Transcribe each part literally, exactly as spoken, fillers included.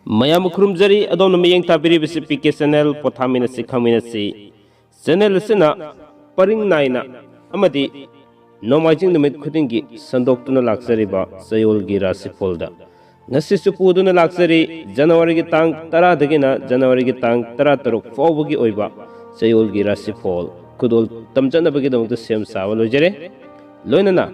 ꯃꯌꯥꯝ ꯈꯨꯔꯨꯝꯖꯔꯤ꯫ ꯑꯗꯣꯝꯅ ꯃꯤꯠꯌꯦꯡ ꯇꯥꯕꯤꯔꯤꯕꯁꯤ ꯄꯤ ꯀꯦ ꯆꯦꯅꯦꯜ, ꯄꯣꯊꯥꯃꯤꯟꯅꯁꯤ ꯈꯪꯃꯤꯟꯅꯁꯤ꯫ ꯆꯦꯅꯦꯜ ꯑꯁꯤꯅ ꯄꯔꯤꯡ ꯅꯥꯏꯅ ꯑꯃꯗꯤ ꯅꯣꯡꯃꯥꯏꯖꯤꯡ ꯅꯨꯃꯤꯠ ꯈꯨꯗꯤꯡꯒꯤ ꯁꯟꯗꯣꯛꯇꯨꯅ ꯂꯥꯛꯆꯔꯤꯕ ꯆꯌꯣꯜꯒꯤ ꯔꯥꯁꯤꯐꯣꯜꯗ ꯉꯁꯤꯁꯨ ꯄꯨꯗꯨꯅ ꯂꯥꯛꯆꯔꯤ꯫ ꯖꯅꯋꯥꯔꯤꯒꯤ ꯇꯥꯡ ꯇꯔꯥꯗꯒꯤꯅ ꯖꯅꯋꯥꯔꯤꯒꯤ ꯇꯥꯡ ꯇꯔꯥꯇꯔꯨꯛ ꯐꯥꯎꯕꯒꯤ ꯑꯣꯏꯕ ꯆꯌꯣꯜꯒꯤ ꯔꯥꯁꯤꯐꯣꯜ ꯈꯨꯗꯣꯜ ꯇꯝꯖꯅꯕꯒꯤꯗꯃꯛꯇ ꯁꯦꯝ ꯁꯥꯕ ꯂꯣꯏꯖꯔꯦ꯫ ꯂꯣꯏꯅꯅ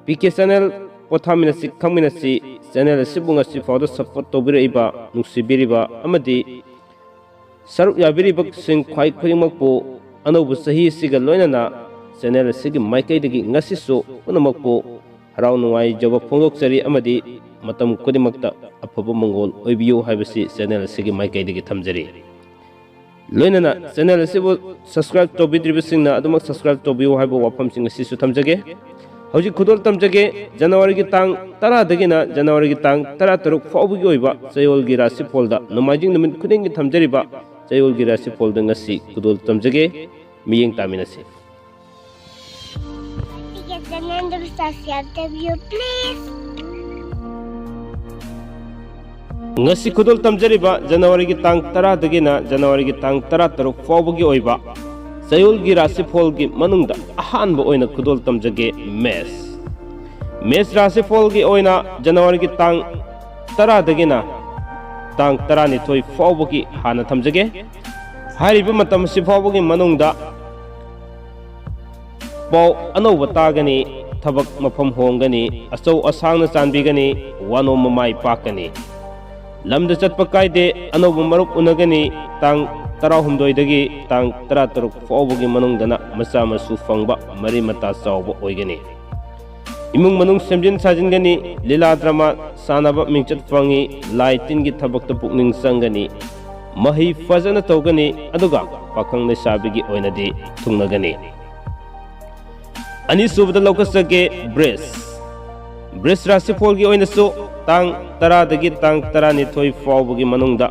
ꯄꯤ ꯀꯦ ꯆꯦꯅꯦꯜ, ꯄꯣꯊꯥꯃꯤꯟꯅꯁꯤ ꯈꯪꯃꯤꯟꯅꯁꯤ ꯆꯦꯅꯦꯜ ꯑꯁꯤꯕꯨ ꯉꯁꯤ ꯐꯥꯎꯗ ꯁꯞꯄꯣꯔꯠ ꯇꯧꯕꯤꯔꯛꯏꯕ, ꯅꯨꯡꯁꯤꯕꯤꯔꯤꯕ ꯑꯃꯗꯤ ꯁꯔꯨꯛ ꯌꯥꯕꯤꯔꯤꯕꯁꯤꯡ ꯈ꯭ꯋꯥꯏ ꯈꯨꯗꯤꯡꯃꯛꯄꯨ ꯑꯅꯧꯕ ꯆꯍꯤ ꯑꯁꯤꯒ ꯂꯣꯏꯅꯅ ꯆꯦꯅꯦꯜ ꯑꯁꯤꯒꯤ ꯃꯥꯏꯀꯩꯗꯒꯤ ꯉꯁꯤꯁꯨ ꯄꯨꯝꯅꯃꯛꯄꯨ ꯍꯔꯥꯎ ꯅꯨꯡꯉꯥꯏꯖꯕ ꯐꯣꯡꯗꯣꯛꯆꯔꯤ ꯑꯃꯗꯤ ꯃꯇꯝ ꯈꯨꯗꯤꯡꯃꯛꯇ ꯑꯐꯕ ꯃꯪꯒꯣꯜ ꯑꯣꯏꯕꯤꯌꯨ ꯍꯥꯏꯕꯁꯤ ꯆꯦꯅꯦꯜ ꯑꯁꯤꯒꯤ ꯃꯥꯏꯀꯩꯗꯒꯤ ꯊꯝꯖꯔꯤ꯫ ꯂꯣꯏꯅꯅ ꯆꯦꯅꯦꯜ ꯑꯁꯤꯕꯨ ꯁꯕꯁꯀ꯭ꯔꯥꯏꯕ ꯇꯧꯕꯤꯗ꯭ꯔꯤꯕꯁꯤꯡꯅ ꯑꯗꯨꯃꯛ ꯁꯕꯁꯀ꯭ꯔꯥꯏꯕ ꯇꯧꯕꯤꯌꯨ ꯍꯥꯏꯕ ꯋꯥꯐꯝꯁꯤꯡ ꯑꯁꯤꯁꯨ ꯊꯝꯖꯒꯦ꯫ ꯍꯧꯖꯤꯛ ꯈꯨꯗꯣꯜ ꯇꯝꯖꯒꯦ꯫ ꯖꯅꯋꯥꯔꯤꯒꯤ ꯇꯥꯡ ꯇꯔꯥꯗꯒꯤꯅ ꯖꯅꯋꯥꯔꯤꯒꯤ ꯇꯥꯡ ꯇꯔꯥꯇꯔꯨꯛ ꯐꯥꯎꯕꯒꯤ ꯑꯣꯏꯕ ꯆꯌꯣꯜꯒꯤ ꯔꯥꯁꯤꯐꯣꯜꯗ ꯅꯣꯡꯃꯥꯏꯖꯤꯡ ꯅꯨꯃꯤꯠ ꯈꯨꯗꯤꯡꯒꯤ ꯊꯝꯖꯔꯤꯕ ꯆꯌꯣꯜꯒꯤ ꯔꯥꯁꯤꯐꯣꯜꯗ ꯉꯁꯤ ꯈꯨꯗꯣꯜ ꯇꯝꯖꯒꯦ꯫ ꯃꯤꯠꯌꯦꯡ ꯇꯥꯃꯤꯟꯅꯁꯤ꯫ ꯉꯁꯤ ꯈꯨꯗꯣꯜ ꯇꯝꯖꯔꯤꯕ ꯖꯅꯋꯥꯔꯤꯒꯤ ꯇꯥꯡ ꯇꯔꯥꯗꯒꯤꯅ ꯖꯅꯋꯥꯔꯤꯒꯤ ꯇꯥꯡ ꯇꯔꯥꯇꯔꯨꯛ ꯐꯥꯎꯕꯒꯤ ꯑꯣꯏꯕ ꯆꯌꯣꯜꯒꯤ ꯔꯥꯁꯤꯐꯣꯜꯒꯤ ꯃꯅꯨꯡꯗ ꯑꯍꯥꯟꯕ ꯑꯣꯏꯅ ꯈꯨꯗꯣꯜ ꯇꯝꯖꯒꯦ, ꯃꯦꯁ꯫ ꯃꯦꯁ ꯔꯥꯁꯤꯐꯣꯜꯒꯤ ꯑꯣꯏꯅ ꯖꯅꯋꯥꯔꯤꯒꯤ ꯇꯥꯡ ꯇꯔꯥꯗꯒꯤꯅ ꯇꯥꯡ ꯇꯔꯥꯅꯤꯊꯣꯏ ꯐꯥꯎꯕꯒꯤ ꯍꯥꯟꯅ ꯊꯝꯖꯒꯦ꯫ ꯍꯥꯏꯔꯤꯕ ꯃꯇꯝ ꯑꯁꯤ ꯐꯥꯎꯕꯒꯤ ꯃꯅꯨꯡꯗ ꯄꯥꯎ ꯑꯅꯧꯕ ꯇꯥꯒꯅꯤ, ꯊꯕꯛ ꯃꯐꯝ ꯍꯣꯡꯒꯅꯤ, ꯑꯆꯧ ꯑꯁꯥꯡꯅ ꯆꯥꯟꯕꯤꯒꯅꯤ, ꯋꯥꯅꯣꯝꯕ ꯃꯥꯏ ꯄꯥꯛꯀꯅꯤ꯫ ꯂꯝꯗ ꯆꯠꯄ ꯀꯥꯏꯗꯦ, ꯑꯅꯧꯕ ꯃꯔꯨꯞ ꯎꯅꯒꯅꯤ꯫ ꯇꯥꯡ ꯇꯔꯥꯍꯨꯝꯗꯣꯏꯗꯒꯤ ꯇꯥꯡ ꯇꯔꯥꯇꯔꯨꯛ ꯐꯥꯎꯕꯒꯤ ꯃꯅꯨꯡꯗꯅ ꯃꯆꯥ ꯃꯁꯨ ꯐꯪꯕ, ꯃꯔꯤ ꯃꯇꯥ ꯆꯥꯎꯕ ꯑꯣꯏꯒꯅꯤ꯫ ꯏꯃꯨꯡ ꯃꯅꯨꯡ ꯁꯦꯝꯖꯤꯟ ꯁꯥꯖꯤꯟꯒꯅꯤ, ꯂꯤꯂꯥ ꯗ꯭ꯔꯃꯥ ꯁꯥꯟꯅꯕ ꯃꯤꯡꯆꯠ ꯐꯪꯉꯤ, ꯂꯥꯏ ꯇꯤꯟꯒꯤ ꯊꯕꯛꯇ ꯄꯨꯛꯅꯤꯡ ꯆꯪꯒꯅꯤ, ꯃꯍꯩ ꯐꯖꯅ ꯇꯧꯒꯅꯤ, ꯑꯗꯨꯒ ꯄꯥꯈꯪ ꯂꯩꯁꯥꯕꯤꯒꯤ ꯑꯣꯏꯅꯗꯤ ꯊꯨꯡꯅꯒꯅꯤ꯫ ꯑꯅꯤꯁꯨꯕꯗ ꯂꯧꯈꯠꯆꯒꯦ, ꯕ꯭ꯔꯤꯖ꯫ ꯕ꯭ꯔꯤꯖ ꯔꯥꯁꯤꯐꯣꯜꯒꯤ ꯑꯣꯏꯅꯁꯨ ꯇꯥꯡ ꯇꯔꯥꯗꯒꯤ ꯇꯥꯡ ꯇꯔꯥꯅꯤꯊꯣꯏ ꯐꯥꯎꯕꯒꯤ ꯃꯅꯨꯡꯗ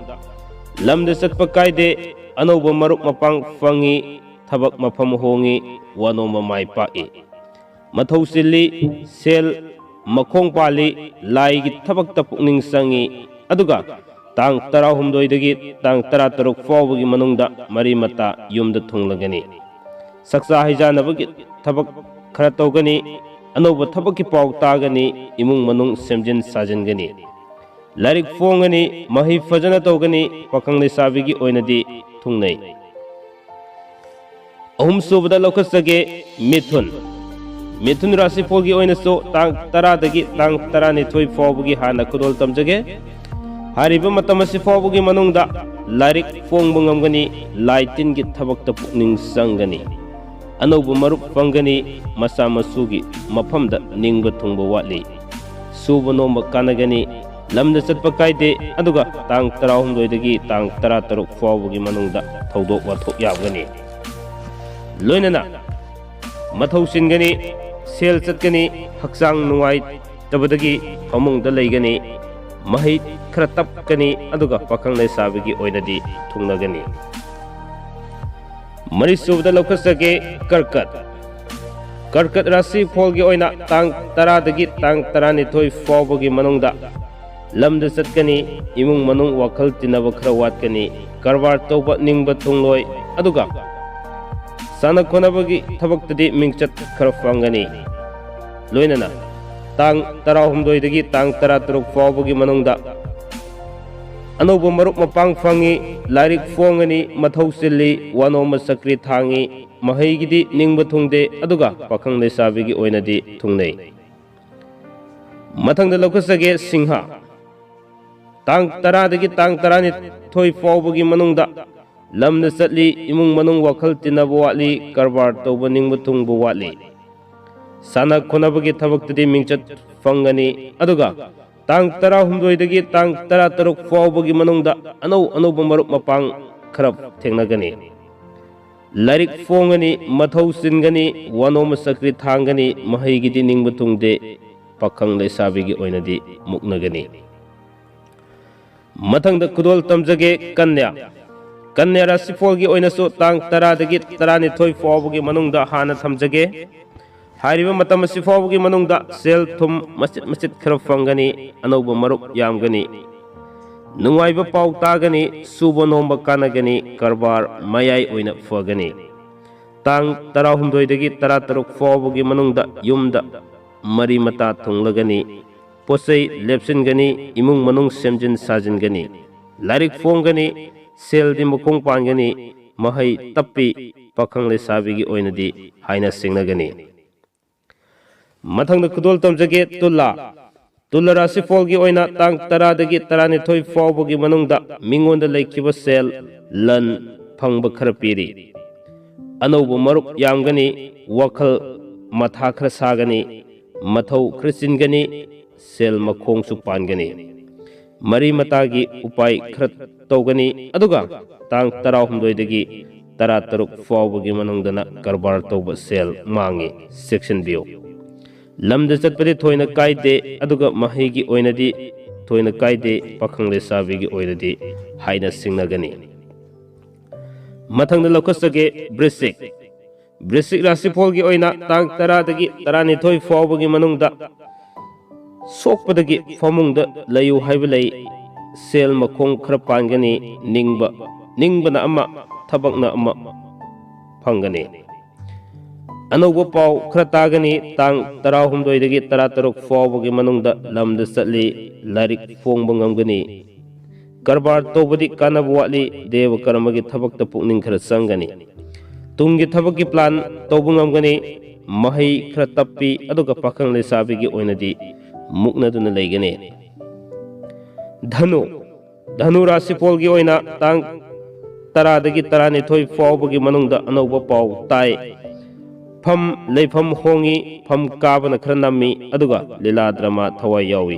ꯂꯝꯗ ꯆꯠꯄ ꯀꯥꯏꯗꯦ, ꯑꯅꯧꯕ ꯃꯔꯨꯞ ꯃꯄꯥꯡ ꯐꯪꯉꯤ, ꯊꯕꯛ ꯃꯐꯝ ꯍꯣꯡꯉꯤ, ꯋꯥꯅꯣꯝꯕ ꯃꯥꯏ ꯄꯥꯛꯏ꯫ ꯃꯊꯧ ꯆꯤꯜꯂꯤ, ꯁꯦꯜ ꯃꯈꯣꯡ ꯄꯥꯜꯂꯤ, ꯂꯥꯏꯒꯤ ꯊꯕꯛꯇ ꯄꯨꯛꯅꯤꯡ ꯆꯪꯉꯤ, ꯑꯗꯨꯒ ꯇꯥꯡ ꯇꯔꯥꯍꯨꯝꯗꯣꯏꯗꯒꯤ ꯇꯥꯡ ꯇꯔꯥꯇꯔꯨꯛ ꯐꯥꯎꯕꯒꯤ ꯃꯅꯨꯡꯗ ꯃꯔꯤ ꯃꯇꯥ ꯌꯨꯝꯗ ꯊꯨꯡꯂꯒꯅꯤ꯫ ꯆꯥꯛꯆꯥ ꯍꯩꯖꯥꯟꯅꯕꯒꯤ ꯊꯕꯛ ꯈꯔ ꯇꯧꯒꯅꯤ꯫ ꯑꯅꯧꯕ ꯊꯕꯛꯀꯤ ꯄꯥꯎ ꯇꯥꯒꯅꯤ꯫ ꯏꯃꯨꯡ ꯃꯅꯨꯡ ꯁꯦꯝꯖꯤꯟ ꯁꯥꯖꯤꯟꯒꯅꯤ꯫ ꯂꯥꯏꯔꯤꯛ ꯐꯣꯡꯒꯅꯤ꯫ ꯃꯍꯩ ꯐꯖꯅ ꯇꯧꯒꯅꯤ꯫ ꯄꯥꯈꯪ ꯂꯩꯁꯥꯕꯤꯒꯤ ꯑꯣꯏꯅꯗꯤ ꯊꯨꯡꯅꯩ꯫ ꯑꯍꯨꯝꯁꯨꯕꯗ ꯂꯧꯈꯠꯆꯒꯦ, ꯃꯤꯊꯨꯟ꯫ ꯃꯤꯊꯨꯟ ꯔꯥꯁꯤꯐꯣꯜꯒꯤ ꯑꯣꯏꯅꯁꯨ ꯇꯥꯡ ꯇꯔꯥꯗꯒꯤ ꯇꯥꯡ ꯇꯔꯥꯅꯤꯊꯣꯏ ꯐꯥꯎꯕꯒꯤ ꯍꯥꯟꯅ ꯈꯨꯗꯣꯜ ꯇꯝꯖꯒꯦ꯫ ꯍꯥꯏꯔꯤꯕ ꯃꯇꯝ ꯑꯁꯤ ꯐꯥꯎꯕꯒꯤ ꯃꯅꯨꯡꯗ ꯂꯥꯏꯔꯤꯛ ꯐꯣꯡꯕ ꯉꯝꯒꯅꯤ, ꯂꯥꯏ ꯇꯤꯟꯒꯤ ꯊꯕꯛꯇ ꯄꯨꯛꯅꯤꯡ ꯆꯪꯒꯅꯤ, ꯑꯅꯧꯕ ꯃꯔꯨꯞ ꯐꯪꯒꯅꯤ, ꯃꯆꯥ ꯃꯁꯨꯒꯤ ꯃꯐꯝꯗ ꯅꯤꯡꯕ ꯊꯨꯡꯕ ꯋꯥꯠꯂꯤ꯫ ꯁꯨꯕ ꯅꯣꯝꯕ ꯀꯥꯟꯅꯒꯅꯤ, ꯂꯝꯗ ꯆꯠꯄ ꯀꯥꯏꯗꯦ, ꯑꯗꯨꯒ ꯇꯥꯡ ꯇꯔꯥꯍꯨꯝꯗꯣꯏꯗꯒꯤ ꯇꯥꯡ ꯇꯔꯥꯇꯔꯨꯛ ꯐꯥꯎꯕꯒꯤ ꯃꯅꯨꯡꯗ ꯊꯧꯗꯣꯛ ꯋꯥꯊꯣꯛ ꯌꯥꯎꯒꯅꯤ꯫ ꯂꯣꯏꯅꯅ ꯃꯊꯧ ꯆꯤꯟꯒꯅꯤ, ꯁꯦꯜ ꯆꯠꯀꯅꯤ, ꯍꯛꯆꯥꯡ ꯅꯨꯡꯉꯥꯏꯇꯕꯗꯒꯤ ꯐꯃꯨꯡꯗ ꯂꯩꯒꯅꯤ, ꯃꯍꯩ ꯈꯔ ꯇꯞꯀꯅꯤ, ꯑꯗꯨꯒ ꯄꯥꯈꯪ ꯂꯩꯁꯥꯕꯤꯒꯤ ꯑꯣꯏꯅꯗꯤ ꯊꯨꯡꯅꯒꯅꯤ꯫ ꯃꯔꯤꯁꯨꯕꯗ ꯂꯧꯈꯠꯆꯒꯦ, ꯀꯔꯀꯠ꯫ ꯀꯔꯀꯠ ꯔꯥꯁꯤ ꯐꯣꯜꯒꯤ ꯑꯣꯏꯅ ꯇꯥꯡ ꯇꯔꯥꯗꯒꯤ ꯇꯥꯡ ꯇꯔꯥꯅꯤꯊꯣꯏ ꯐꯥꯎꯕꯒꯤ ꯃꯅꯨꯡꯗ ꯂꯝꯗ ꯆꯠꯀꯅꯤ, ꯏꯃꯨꯡ ꯃꯅꯨꯡ ꯋꯥꯈꯜ ꯇꯤꯟꯅꯕ ꯈꯔ ꯋꯥꯠꯀꯅꯤ, ꯀꯔꯕꯥꯔ ꯇꯧꯕ ꯅꯤꯡꯕ ꯊꯨꯡꯂꯣꯏ, ꯑꯗꯨꯒ ꯁꯥꯟꯅ ꯈꯣꯠꯅꯕꯒꯤ ꯊꯕꯛꯇꯗꯤ ꯃꯤꯡꯆꯠ ꯈꯔ ꯐꯪꯒꯅꯤ꯫ ꯂꯣꯏꯅꯅ ꯇꯥꯡ ꯇꯔꯥꯍꯨꯝꯗꯣꯏꯗꯒꯤ ꯇꯥꯡ ꯇꯔꯥꯇꯔꯨꯛ ꯐꯥꯎꯕꯒꯤ ꯃꯅꯨꯡꯗ ꯑꯅꯧꯕ ꯃꯔꯨꯞ ꯃꯄꯥꯡ ꯐꯪꯉꯤ, ꯂꯥꯏꯔꯤꯛ ꯐꯣꯡꯒꯅꯤ, ꯃꯊꯧ ꯆꯤꯜꯂꯤ, ꯋꯥꯅꯣꯝꯕ ꯆꯀ꯭ꯔꯤ ꯊꯥꯡꯉꯤ, ꯃꯍꯩꯒꯤꯗꯤ ꯅꯤꯡꯕ ꯊꯨꯡꯗꯦ, ꯑꯗꯨꯒ ꯄꯥꯈꯪ ꯂꯩꯁꯥꯕꯤꯒꯤ ꯑꯣꯏꯅꯗꯤ ꯊꯨꯡꯅꯩ꯫ ꯃꯊꯪꯗ ꯂꯧꯈꯠꯆꯒꯦ, ꯁꯤꯡꯍ꯫ ꯇꯥꯡ ꯇꯔꯥꯗꯒꯤ ꯇꯥꯡ ꯇꯔꯥꯅꯤꯊꯣꯏ ꯐꯥꯎꯕꯒꯤ ꯃꯅꯨꯡꯗ ꯂꯝꯗ ꯆꯠꯂꯤ, ꯏꯃꯨꯡ ꯃꯅꯨꯡ ꯋꯥꯈꯜ ꯇꯤꯟꯅꯕ ꯋꯥꯠꯂꯤ, ꯀꯔꯕꯥꯔ ꯇꯧꯕ ꯅꯤꯡꯕ ꯊꯨꯡꯕ ꯋꯥꯠꯂꯤ꯫ ꯁꯥꯟꯅ ꯈꯣꯠꯅꯕꯒꯤ ꯊꯕꯛꯇꯗꯤ ꯃꯤꯡꯆꯠ ꯐꯪꯒꯅꯤ, ꯑꯗꯨꯒ ꯇꯥꯡ ꯇꯔꯥꯍꯨꯝꯗꯣꯏꯗꯒꯤ ꯇꯥꯡ ꯇꯔꯥꯇꯔꯨꯛ ꯐꯥꯎꯕꯒꯤ ꯃꯅꯨꯡꯗ ꯑꯅꯧ ꯑꯅꯧꯕ ꯃꯔꯨꯞ ꯃꯄꯥꯡ ꯈꯔ ꯊꯦꯡꯅꯒꯅꯤ꯫ ꯂꯥꯏꯔꯤꯛ ꯐꯣꯡꯒꯅꯤ, ꯃꯊꯧ ꯆꯤꯟꯒꯅꯤ, ꯋꯥꯅꯣꯝꯕ ꯆꯀ꯭ꯔꯤ ꯊꯥꯡꯒꯅꯤ, ꯃꯍꯩꯒꯤꯗꯤ ꯅꯤꯡꯕ ꯊꯨꯡꯗꯦ, ꯄꯥꯈꯪ ꯂꯩꯁꯥꯕꯤꯒꯤ ꯑꯣꯏꯅꯗꯤ ꯃꯨꯛꯅꯒꯅꯤ꯫ ꯃꯊꯪꯗ ꯈꯨꯗꯣꯜ ꯇꯝꯖꯒꯦ, ꯀꯟꯌꯥ꯫ ꯀꯟꯌꯥ ꯔꯥꯁꯤꯐꯣꯜꯒꯤ ꯑꯣꯏꯅꯁꯨ ꯇꯥꯡ ꯇꯔꯥꯗꯒꯤ ꯇꯔꯥꯅꯤꯊꯣꯏ ꯐꯥꯎꯕꯒꯤ ꯃꯅꯨꯡꯗ ꯍꯥꯟꯅ ꯊꯝꯖꯒꯦ꯫ ꯍꯥꯏꯔꯤꯕ ꯃꯇꯝ ꯑꯁꯤ ꯐꯥꯎꯕꯒꯤ ꯃꯅꯨꯡꯗ ꯁꯦꯜ ꯊꯨꯝ ꯃꯆꯤꯠ ꯃꯆꯤꯠ ꯈꯔ ꯐꯪꯒꯅꯤ, ꯑꯅꯧꯕ ꯃꯔꯨꯞ ꯌꯥꯝꯒꯅꯤ꯫ ꯅꯨꯡꯉꯥꯏꯕ ꯄꯥꯎ ꯇꯥꯒꯅꯤ, ꯁꯨꯕ ꯅꯣꯝꯕ ꯀꯥꯟꯅꯒꯅꯤ, ꯀꯔꯕꯥꯔ ꯃꯌꯥꯏ ꯑꯣꯏꯅ ꯐꯒꯅꯤ꯫ ꯇꯥꯡ ꯇꯔꯥꯍꯨꯝꯗꯣꯏꯗꯒꯤ ꯇꯔꯥꯇꯔꯨꯛ ꯐꯥꯎꯕꯒꯤ ꯃꯅꯨꯡꯗ ꯌꯨꯝꯗ ꯃꯔꯤ ꯃꯇꯥ ꯊꯨꯡꯂꯒꯅꯤ, ꯄꯣꯠꯆꯩ ꯂꯦꯞꯁꯤꯟꯒꯅꯤ, ꯏꯃꯨꯡ ꯃꯅꯨꯡ ꯁꯦꯝꯖꯤꯟ ꯁꯥꯖꯤꯟꯒꯅꯤ, ꯂꯥꯏꯔꯤꯛ ꯐꯣꯡꯒꯅꯤ, ꯁꯦꯜꯗꯤ ꯃꯈꯣꯡ ꯄꯥꯟꯒꯅꯤ, ꯃꯍꯩ ꯇꯞꯄꯤ, ꯄꯥꯈꯪ ꯂꯩꯁꯥꯕꯤꯒꯤ ꯑꯣꯏꯅꯗꯤ ꯍꯥꯏꯅ ꯁꯤꯡꯅꯒꯅꯤ꯫ ꯃꯊꯪꯗ ꯈꯨꯗꯣꯜ ꯇꯝꯖꯒꯦ, ꯇꯨꯂꯥ꯫ ꯇꯨꯂꯥ ꯔꯥꯁꯤꯐꯣꯜꯒꯤ ꯑꯣꯏꯅ ꯇꯥꯡ ꯇꯔꯥꯗꯒꯤ ꯇꯔꯥꯅꯤꯊꯣꯏ ꯐꯥꯎꯕꯒꯤ ꯃꯅꯨꯡꯗ ꯃꯤꯉꯣꯟꯗ ꯂꯩꯈꯤꯕ ꯁꯦꯜ, ꯂꯟ ꯐꯪꯕ ꯈꯔ ꯄꯤꯔꯤ꯫ ꯑꯅꯧꯕ ꯃꯔꯨꯞ ꯌꯥꯝꯒꯅꯤ, ꯋꯥꯈꯜ ꯃꯊꯥ ꯈꯔ ꯁꯥꯒꯅꯤ, ꯃꯊꯧ ꯈꯔ ꯆꯤꯟꯒꯅꯤ, ꯁꯦꯜ ꯃꯈꯣꯡꯁꯨ ꯄꯥꯟꯒꯅꯤ꯫ ꯃꯔꯤ ꯃꯇꯥꯒꯤ ꯎꯄꯥꯏ ꯈꯔ ꯇꯧꯒꯅꯤ, ꯑꯗꯨꯒ ꯇꯥꯡ ꯇꯔꯥꯍꯨꯝꯗꯣꯏꯗꯒꯤ ꯇꯔꯥꯇꯔꯨꯛ ꯐꯥꯎꯕꯒꯤ ꯃꯅꯨꯡꯗꯅ ꯀꯔꯕꯥꯔ ꯇꯧꯕ ꯁꯦꯜ ꯃꯥꯡꯉꯤ, ꯆꯦꯛꯁꯤꯟꯕꯤꯌꯨ꯫ ꯂꯝꯗ ꯆꯠꯄꯗꯤ ꯊꯣꯏꯅ ꯀꯥꯏꯗꯦ, ꯑꯗꯨꯒ ꯃꯍꯩꯒꯤ ꯑꯣꯏꯅꯗꯤ ꯊꯣꯏꯅ ꯀꯥꯏꯗꯦ, ꯄꯥꯈꯪ ꯂꯩꯁꯥꯕꯤꯒꯤ ꯑꯣꯏꯅꯗꯤ ꯍꯥꯏꯅ ꯁꯤꯡꯅꯒꯅꯤ꯫ ꯃꯊꯪꯗ ꯂꯧꯈꯠꯆꯒꯦ, ꯕ꯭ꯔꯤꯁꯤꯛ꯫ ꯕ꯭ꯔꯤꯁꯤꯛ ꯔꯥꯁꯤꯐꯣꯜꯒꯤ ꯑꯣꯏꯅ ꯇꯥꯡ ꯇꯔꯥꯗꯒꯤ ꯇꯔꯥꯅꯤꯊꯣꯏ ꯐꯥꯎꯕꯒꯤ ꯃꯅꯨꯡꯗ ꯁꯣꯛꯄꯗꯒꯤ ꯐꯃꯨꯡꯗ ꯂꯩꯌꯨ ꯍꯥꯏꯕ ꯂꯩ꯫ ꯁꯦꯜ ꯃꯈꯣꯡ ꯈꯔ ꯄꯥꯟꯒꯅꯤ, ꯅꯤꯡꯕ, ꯅꯤꯡꯕꯅ ꯑꯃ, ꯊꯕꯛꯅ ꯑꯃ ꯐꯪꯒꯅꯤ꯫ ꯑꯅꯧꯕ ꯄꯥꯎ ꯈꯔ ꯇꯥꯒꯅꯤ꯫ ꯇꯥꯡ ꯇꯔꯥꯍꯨꯝꯗꯣꯏꯗꯒꯤ ꯇꯔꯥꯇꯔꯨꯛ ꯐꯥꯎꯕꯒꯤ ꯃꯅꯨꯡꯗ ꯂꯝꯗ ꯆꯠꯂꯤ, ꯂꯥꯏꯔꯤꯛ ꯐꯣꯡꯕ ꯉꯝꯒꯅꯤ꯫ ꯀꯔꯕꯥꯔ ꯇꯧꯕꯗꯤ ꯀꯥꯟꯅꯕ ꯋꯥꯠꯂꯤ, ꯗꯦꯕ ꯀꯔꯃꯒꯤ ꯊꯕꯛꯇ ꯄꯨꯛꯅꯤꯡ ꯈꯔ ꯆꯪꯒꯅꯤ꯫ ꯇꯨꯡꯒꯤ ꯊꯕꯛꯀꯤ ꯄ꯭ꯂꯥꯟ ꯇꯧꯕ ꯉꯝꯒꯅꯤ꯫ ꯃꯍꯩ ꯈꯔ ꯇꯞꯄꯤ, ꯑꯗꯨꯒ ꯄꯥꯈꯪ ꯂꯩꯁꯥꯕꯤꯒꯤ ꯑꯣꯏꯅꯗꯤ ꯃꯨꯛꯅꯗꯨꯅ ꯂꯩꯒꯅꯤ꯫ ꯙꯅꯨ꯫ ꯙꯅꯨ ꯔꯥꯁꯤꯐꯣꯜꯒꯤ ꯑꯣꯏꯅ ꯇꯥꯡ ꯇꯔꯥꯗꯒꯤ ꯇꯔꯥꯅꯤꯊꯣꯏ ꯐꯥꯎꯕꯒꯤ ꯃꯅꯨꯡꯗ ꯑꯅꯧꯕ ꯄꯥꯎ ꯇꯥꯏ꯫ ꯐꯝ, ꯂꯩꯐꯝ ꯍꯣꯡꯉꯤ, ꯐꯝ ꯀꯥꯕꯅ ꯈꯔ ꯅꯝꯃꯤ, ꯑꯗꯨꯒ ꯂꯤꯂꯥ ꯗ꯭ꯔꯃꯥ ꯊꯋꯥꯏ ꯌꯥꯎꯏ꯫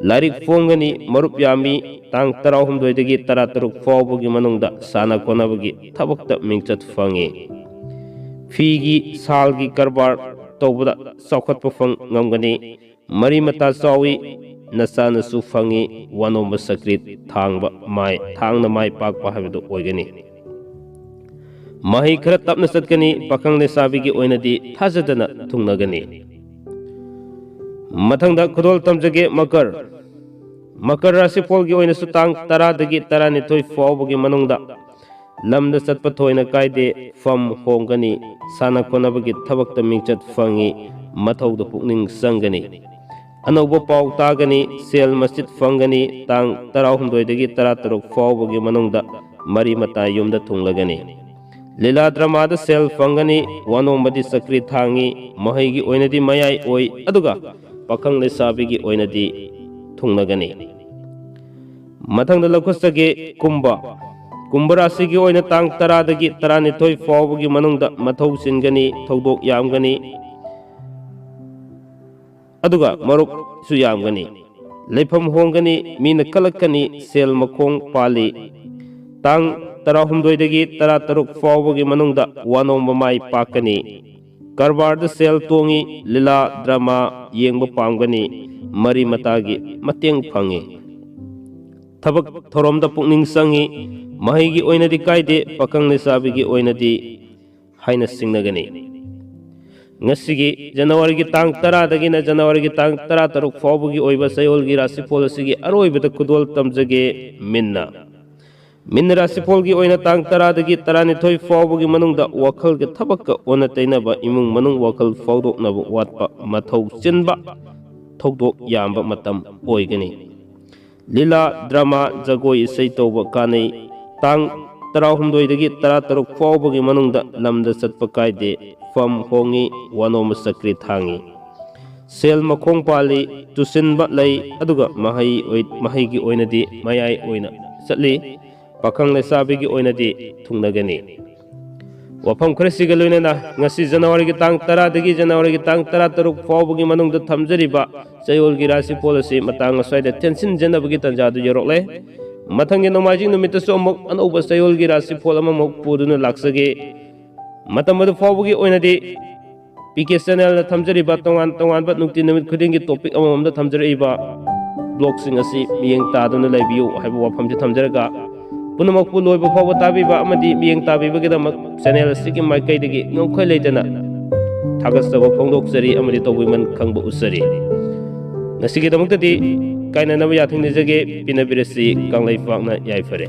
ꯂꯥꯏꯔꯤꯛ ꯐꯣꯡꯒꯅꯤ, ꯃꯔꯨꯞ ꯌꯥꯝꯃꯤ꯫ ꯇꯥꯡ ꯇꯔꯥꯍꯨꯝꯗꯣꯏꯗꯒꯤ ꯇꯔꯥꯇꯔꯨꯛ ꯐꯥꯎꯕꯒꯤ ꯃꯅꯨꯡꯗ ꯁꯥꯟꯅ ꯈꯣꯠꯅꯕꯒꯤ ꯊꯕꯛꯇ ꯃꯤꯡꯆꯠ ꯐꯪꯉꯤ꯫ ꯐꯤꯒꯤ, ꯁꯥꯜꯒꯤ ꯀꯔꯕꯥꯔ ꯇꯧꯕꯗ ꯆꯥꯎꯈꯠꯄ ꯐꯪ ꯉꯝꯒꯅꯤ꯫ ꯃꯔꯤ ꯃꯇꯥ ꯆꯥꯎꯏ, ꯅꯆꯥ ꯅꯁꯨ ꯐꯪꯉꯤ, ꯋꯥꯅꯣꯝꯕ ꯁꯀ꯭ꯔꯤꯠ ꯊꯥꯡꯕ ꯃꯥꯏ, ꯊꯥꯡꯅ ꯃꯥꯏ ꯄꯥꯛꯄ ꯍꯥꯏꯕꯗꯨ ꯑꯣꯏꯒꯅꯤ꯫ ꯃꯍꯩ ꯈꯔ ꯇꯞꯅ ꯆꯠꯀꯅꯤ, ꯄꯥꯈꯪ ꯂꯩꯁꯥꯕꯤꯒꯤ ꯑꯣꯏꯅꯗꯤ ꯊꯥꯖꯗꯅ ꯊꯨꯡꯅꯒꯅꯤ꯫ ꯃꯊꯪꯗ ꯈꯨꯗꯣꯜ ꯇꯝꯖꯒꯦ, ꯃꯀꯔ꯫ ꯃꯀꯔ ꯔꯥꯁꯤꯐꯣꯜꯒꯤ ꯑꯣꯏꯅꯁꯨ ꯇꯥꯡ ꯇꯔꯥꯗꯒꯤ ꯇꯔꯥꯅꯤꯊꯣꯏ ꯐꯥꯎꯕꯒꯤ ꯃꯅꯨꯡꯗ ꯂꯝꯗ ꯆꯠꯄ ꯊꯣꯏꯅ ꯀꯥꯏꯗꯦ, ꯐꯝ ꯍꯣꯡꯒꯅꯤ, ꯁꯥꯟꯅ ꯈꯣꯠꯅꯕꯒꯤ ꯊꯕꯛꯇ ꯃꯤꯡꯆꯠ ꯐꯪꯉꯤ, ꯃꯊꯧꯗ ꯄꯨꯛꯅꯤꯡ ꯆꯪꯒꯅꯤ꯫ ꯑꯅꯧꯕ ꯄꯥꯎ ꯇꯥꯒꯅꯤ, ꯁꯦꯜ ꯃꯆꯤꯠ ꯐꯪꯒꯅꯤ, ꯇꯥꯡ ꯇꯔꯥꯍꯨꯝꯗꯣꯏꯗꯒꯤ ꯇꯔꯥꯇꯔꯨꯛ ꯐꯥꯎꯕꯒꯤ ꯃꯅꯨꯡꯗ ꯃꯔꯤ ꯃꯇꯥ ꯌꯨꯝꯗ ꯊꯨꯡꯂꯒꯅꯤ꯫ ꯂꯤꯂꯥ ꯗ꯭ꯔꯃꯥꯗ ꯁꯦꯜ ꯐꯪꯒꯅꯤ, ꯋꯥꯅꯣꯝꯕꯗꯤ ꯆꯀ꯭ꯔꯤ ꯊꯥꯡꯉꯤ, ꯃꯍꯩꯒꯤ ꯑꯣꯏꯅꯗꯤ ꯃꯌꯥꯏ ꯑꯣꯏ, ꯑꯗꯨꯒ ꯄꯥꯈꯪ ꯂꯩꯁꯥꯕꯤꯒꯤ ꯑꯣꯏꯅꯗꯤ ꯊꯨꯡꯅꯒꯅꯤ꯫ ꯃꯊꯪꯗ ꯂꯧꯈꯠꯆꯒꯦ ꯀꯨꯝꯚ꯫ ꯀꯨꯝꯚ ꯔꯥꯁꯤꯒꯤ ꯑꯣꯏꯅ ꯇꯥꯡ ꯇꯔꯥꯗꯒꯤ ꯇꯔꯥꯅꯤꯊꯣꯏ ꯐꯥꯎꯕꯒꯤ ꯃꯅꯨꯡꯗ ꯃꯊꯧ ꯆꯤꯟꯒꯅꯤ, ꯊꯧꯗꯣꯛ ꯌꯥꯝꯒꯅꯤ, ꯑꯗꯨꯒ ꯃꯔꯨꯞꯁꯨ ꯌꯥꯝꯒꯅꯤ꯫ ꯂꯩꯐꯝ ꯍꯣꯡꯒꯅꯤ, ꯃꯤꯅ ꯀꯜꯂꯛꯀꯅꯤ, ꯁꯦꯜ ꯃꯈꯣꯡ ꯄꯥꯜꯂꯤ꯫ ꯇꯥꯡ ꯇꯔꯥꯍꯨꯝꯗꯣꯏꯗꯒꯤ ꯇꯔꯥꯇꯔꯨꯛ ꯐꯥꯎꯕꯒꯤ ꯃꯅꯨꯡꯗ ꯋꯥꯅꯣꯝꯕ ꯃꯥꯏ ꯄꯥꯛꯀꯅꯤ꯫ ꯀꯔꯕꯥꯔꯗ ꯁꯦꯜ ꯇꯣꯡꯉꯤ, ꯂꯤꯂꯥ ꯗ꯭ꯔꯃꯥ ꯌꯦꯡꯕ ꯄꯥꯝꯒꯅꯤ, ꯃꯔꯤ ꯃꯇꯥꯒꯤ ꯃꯇꯦꯡ ꯐꯪꯉꯤ꯫ ꯊꯕꯛ ꯊꯧꯔꯝꯗ ꯄꯨꯛꯅꯤꯡ ꯆꯪꯉꯤ, ꯃꯍꯩꯒꯤ ꯑꯣꯏꯅꯗꯤ ꯀꯥꯏꯗꯦ, ꯄꯥꯈꯪ ꯂꯩꯁꯥꯕꯤꯒꯤ ꯑꯣꯏꯅꯗꯤ ꯍꯥꯏꯅ ꯁꯤꯡꯅꯒꯅꯤ꯫ ꯉꯁꯤꯒꯤ ꯖꯅꯋꯥꯔꯤꯒꯤ ꯇꯥꯡ ꯇꯔꯥꯗꯒꯤꯅ ꯖꯅꯋꯥꯔꯤꯒꯤ ꯇꯥꯡ ꯇꯔꯥꯇꯔꯨꯛ ꯐꯥꯎꯕꯒꯤ ꯑꯣꯏꯕ ꯆꯌꯣꯜꯒꯤ ꯔꯥꯁꯤꯐꯣꯜ ꯑꯁꯤꯒꯤ ꯑꯔꯣꯏꯕꯗ ꯈꯨꯗꯣꯜ ꯇꯝꯖꯒꯦ꯫ ꯃꯤꯟꯅ꯫ ꯃꯤꯟꯅ ꯔꯥꯁꯤꯐꯣꯜꯒꯤ ꯑꯣꯏꯅ ꯇꯥꯡ ꯇꯔꯥꯗꯒꯤ ꯇꯔꯥꯅꯤꯊꯣꯏ ꯐꯥꯎꯕꯒꯤ ꯃꯅꯨꯡꯗ ꯋꯥꯈꯜꯒ ꯊꯕꯛꯀ ꯑꯣꯟꯅ ꯇꯩꯅꯕ, ꯏꯃꯨꯡ ꯃꯅꯨꯡ ꯋꯥꯈꯜ ꯐꯥꯎꯗꯣꯛꯅꯕ ꯋꯥꯠꯄ, ꯃꯊꯧ ꯆꯤꯟꯕ, ꯊꯧꯗꯣꯛ ꯌꯥꯝꯕ ꯃꯇꯝ ꯑꯣꯏꯒꯅꯤ꯫ ꯂꯤꯂꯥ, ꯗ꯭ꯔꯃꯥ, ꯖꯒꯣꯏ, ꯏꯁꯩ ꯇꯧꯕ ꯀꯥꯟꯅꯩ꯫ ꯇꯥꯡ ꯇꯔꯥꯍꯨꯝꯗꯣꯏꯗꯒꯤ ꯇꯔꯥꯇꯔꯨꯛ ꯐꯥꯎꯕꯒꯤ ꯃꯅꯨꯡꯗ ꯂꯝꯗ ꯆꯠꯄ ꯀꯥꯏꯗꯦ꯫ ꯐꯝ ꯍꯣꯡꯉꯤ, ꯋꯥꯅꯣꯝꯕ ꯆꯀ꯭ꯔꯤ ꯊꯥꯡꯉꯤ꯫ ꯁꯦꯜ ꯃꯈꯣꯡ ꯄꯥꯜꯂꯤ, ꯇꯨꯁꯤꯟꯕ ꯂꯩ, ꯑꯗꯨꯒ ꯃꯍꯩ ꯑꯣꯏ-, ꯃꯍꯩꯒꯤ ꯑꯣꯏꯅꯗꯤ ꯃꯌꯥꯏ ꯑꯣꯏꯅ ꯆꯠꯂꯤ꯫ ꯄꯥꯈꯪ ꯂꯩꯁꯥꯕꯤꯒꯤ ꯑꯣꯏꯅꯗꯤ ꯊꯨꯡꯅꯒꯅꯤ꯫ ꯋꯥꯐꯝ ꯈꯔꯁꯤꯒ ꯂꯣꯏꯅꯅ ꯉꯁꯤ ꯖꯅꯋꯥꯔꯤꯒꯤ ꯇꯥꯡ ꯇꯔꯥꯗꯒꯤ ꯖꯅꯋꯥꯔꯤꯒꯤ ꯇꯥꯡ ꯇꯔꯥꯇꯔꯨꯛ ꯐꯥꯎꯕꯒꯤ ꯃꯅꯨꯡꯗ ꯊꯝꯖꯔꯤꯕ ꯆꯌꯣꯜꯒꯤ ꯔꯥꯁꯤꯐꯣꯜ ꯑꯁꯤ ꯃꯇꯥꯡ ꯑꯁ꯭ꯋꯥꯏꯗ ꯇꯦꯟꯁꯤꯟꯖꯅꯕꯒꯤ ꯇꯥꯟꯖꯥꯗꯨ ꯌꯧꯔꯛꯂꯦ꯫ ꯃꯊꯪꯒꯤ ꯅꯣꯡꯃꯥꯏꯖꯤꯡ ꯅꯨꯃꯤꯠꯇꯁꯨ ꯑꯃꯨꯛ ꯑꯅꯧꯕ ꯆꯌꯣꯜꯒꯤ ꯔꯥꯁꯤꯐꯣꯜ ꯑꯃꯃꯨꯛ ꯄꯨꯗꯨꯅ ꯂꯥꯛꯆꯒꯦ꯫ ꯃꯇꯝ ꯑꯗꯨ ꯐꯥꯎꯕꯒꯤ ꯑꯣꯏꯅꯗꯤ ꯄꯤ ꯀꯦ ꯆꯦꯅꯦꯜꯅ ꯊꯝꯖꯔꯤꯕ ꯇꯣꯉꯥꯟ ꯇꯣꯉꯥꯟꯕ ꯅꯨꯡꯇꯤ ꯅꯨꯃꯤꯠ ꯈꯨꯗꯤꯡꯒꯤ ꯇꯣꯄꯤꯛ ꯑꯃꯃꯝꯗ ꯊꯝꯖꯔꯛꯏꯕ ꯕ꯭ꯂꯣꯒꯁꯤꯡ ꯑꯁꯤ ꯃꯤꯠꯌꯦꯡ ꯇꯥꯗꯨꯅ ꯂꯩꯕꯤꯌꯨ ꯍꯥꯏꯕ ꯋꯥꯐꯝꯁꯤ ꯊꯝꯖꯔꯒ, ꯄꯨꯝꯅꯃꯛꯄꯨ ꯂꯣꯏꯕ ꯐꯥꯎꯕ ꯇꯥꯕꯤꯕ ꯑꯃꯗꯤ ꯃꯤꯠꯌꯦꯡ ꯇꯥꯕꯤꯕꯒꯤꯗꯃꯛ ꯆꯦꯅꯦꯜ ꯑꯁꯤꯒꯤ ꯃꯥꯏꯀꯩꯗꯒꯤ ꯉꯝꯈꯩ ꯂꯩꯇꯅ ꯊꯥꯒꯠꯆꯕ ꯐꯣꯡꯗꯣꯛꯆꯔꯤ ꯑꯃꯗꯤ ꯇꯧꯕꯤꯃꯜ ꯈꯪꯕ ꯎꯠꯆꯔꯤ꯫ ꯉꯁꯤꯒꯤꯗꯃꯛꯇꯗꯤ ꯀꯥꯏꯅꯅꯕ ꯌꯥꯊꯪ ꯅꯤꯖꯒꯦ꯫ ꯄꯤꯅꯕꯤꯔꯁꯤ ꯀꯪꯂꯩꯄꯥꯛꯅ ꯌꯥꯏꯐꯔꯦ꯫